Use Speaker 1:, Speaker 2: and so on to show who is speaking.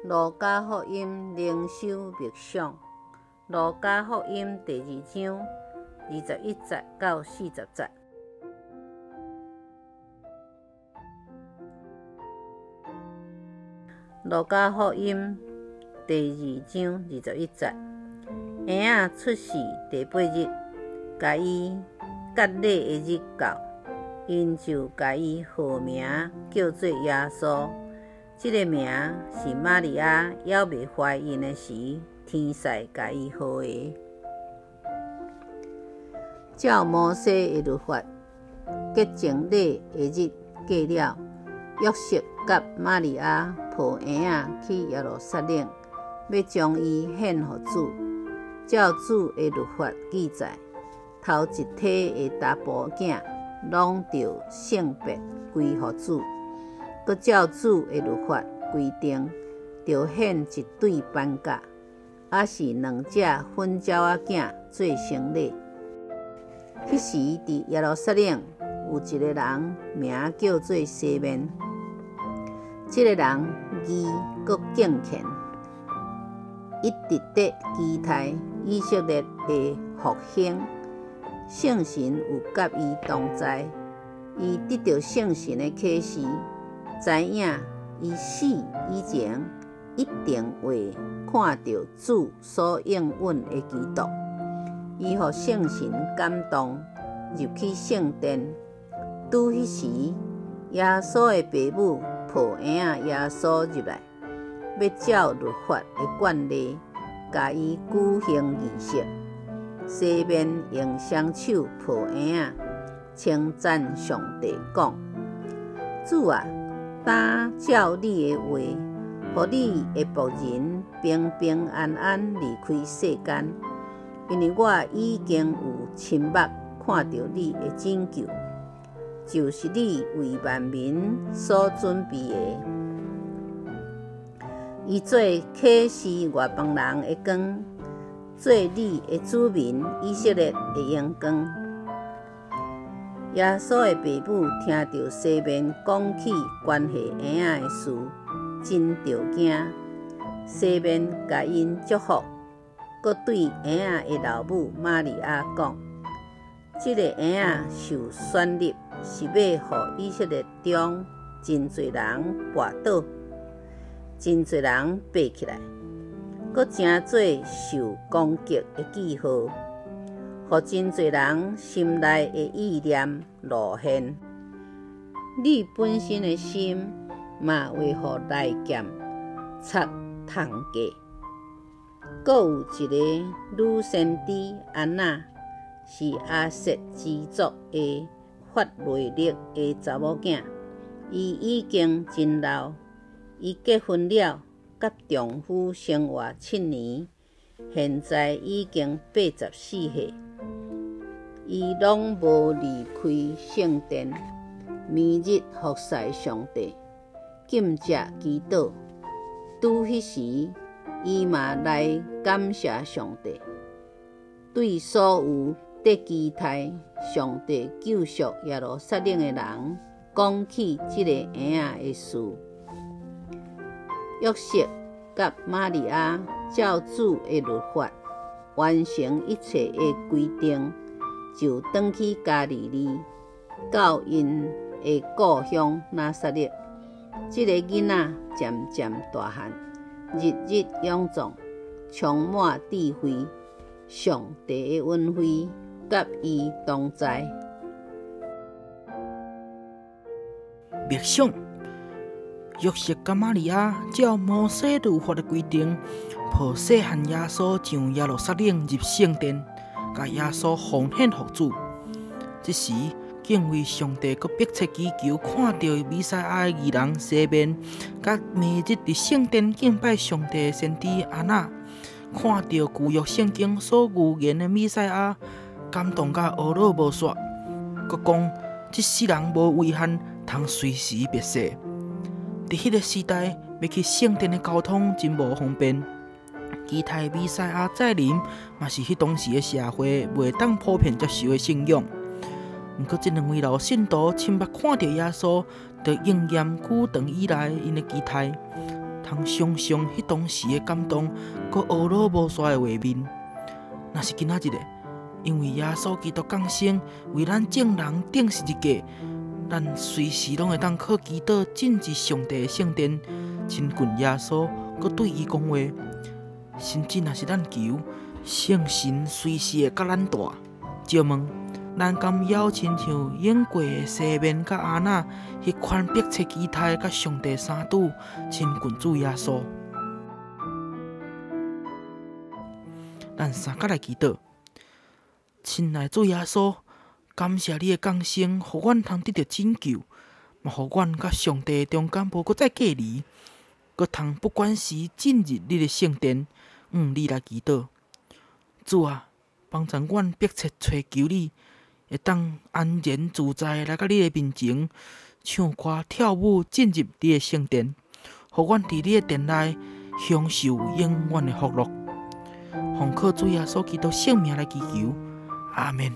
Speaker 1: 路加福音靈修默想，路加福音第二章21節到40節。路加福音第二章21節，嬰仔出世第八日，共伊割禮的日到，𪜶就共伊號名叫做耶穌。這个名是瑪利亞猶未懷孕的時，天使共伊號的。照摩西的律法，潔淨禮的日過了，約瑟佮瑪利亞抱嬰仔去耶路撒冷，欲將伊獻予主。照主的律法記載，頭一胎的查埔囝，攏著聖別歸予主。閣照主的律法規定，著獻一對斑鴿，抑是兩隻粉鳥仔囝做牲禮。彼時佇耶路撒冷有一个人，名叫做西面。這个人義閣敬虔，一直佇期待以色列的復興。聖神有佮伊同在，伊得著聖神的啟示，知影伊死以前一定會看著主所應允的基督。伊予聖神感動，入去聖殿。拄彼時，耶穌的爸母抱嬰仔耶穌入來，欲照律法的慣例，共伊舉行儀式。西面用雙手抱嬰仔，稱讚上帝，講：主啊，今照你的話，予你的僕人平平安安離開世間，因為我已經有親目看著你的拯救，就是你為萬民所準備的。伊做啟示外邦人的光，做你的子民以色列的榮光。耶穌的爸母聽著西面講起關係嬰仔的事，真著驚。西面共𪜶祝福，閣對嬰仔的老母瑪利亞講：這个嬰仔受選立，是欲予以色列中真濟人跋倒，真濟人爬起來，閣成做受攻擊的記號，予真濟人心內的意念露現。你本身的心嘛會予利劍插迵過。閣有一个女先知安那，是亞設支族的法內力的查某囝，伊已經真老，伊結婚了，佮丈夫生活7年，現在已經84歲，伊攏無離開聖殿，暝日服侍上帝，禁食祈禱。拄彼時，伊嘛來感謝上帝，對所有佇期待上帝救贖耶路撒冷的人講起這个嬰仔的事。約瑟佮瑪利亞照主的律法完成一切的規定，就轉去加利利，到𪜶的故鄉拿撒勒。這个囡仔漸漸大漢，日日勇壯，充滿智慧，上帝的恩惠佮伊同在。
Speaker 2: 默想，約瑟佮瑪利亞照摩西律法的規定，抱細漢耶穌上耶路撒冷入聖殿，共耶穌奉獻予主。這時，敬畏上帝閣迫切祈求看著彌賽亞的義人西面，佮暝日佇聖殿敬拜上帝的先知亞那，看著舊約聖經所預言的彌賽亞，感動甲呵咾無煞，閣講這世人無遺憾，通隨時滅世。佇彼个時代，欲去聖殿的交通真無方便，期待彌賽亞再臨，嘛是彼當時的社會袂當普遍接受的信仰。毋過，這兩位老信徒親目看著耶穌，就應驗久長以來𪜶的期待，通想像彼當時的感動，閣懊惱無煞的畫面。若是今仔日咧，因為耶穌基督降生，為咱眾人釘十字架，咱隨時攏會當靠祈禱進入上帝的聖殿，親近耶穌，閣對伊講話。甚至若是咱求，聖神隨時會佮咱蹛。借問，咱敢猶親像已過的西面佮亞那彼款迫切期待佮上帝相拄，親近主耶穌？咱三角來祈禱，親愛主耶穌，感謝你的降生，予阮通得著拯救，嘛予阮佮上帝中間無閣再隔離，閣通不管時進入你的聖殿，向你來祈禱。主啊，幫助阮迫切揣求你，會當安然自在來到你的面前，唱歌跳舞進入你的聖殿，予阮佇你的殿內享受永遠的福樂。奉靠主耶穌基督聖名來祈求，阿們。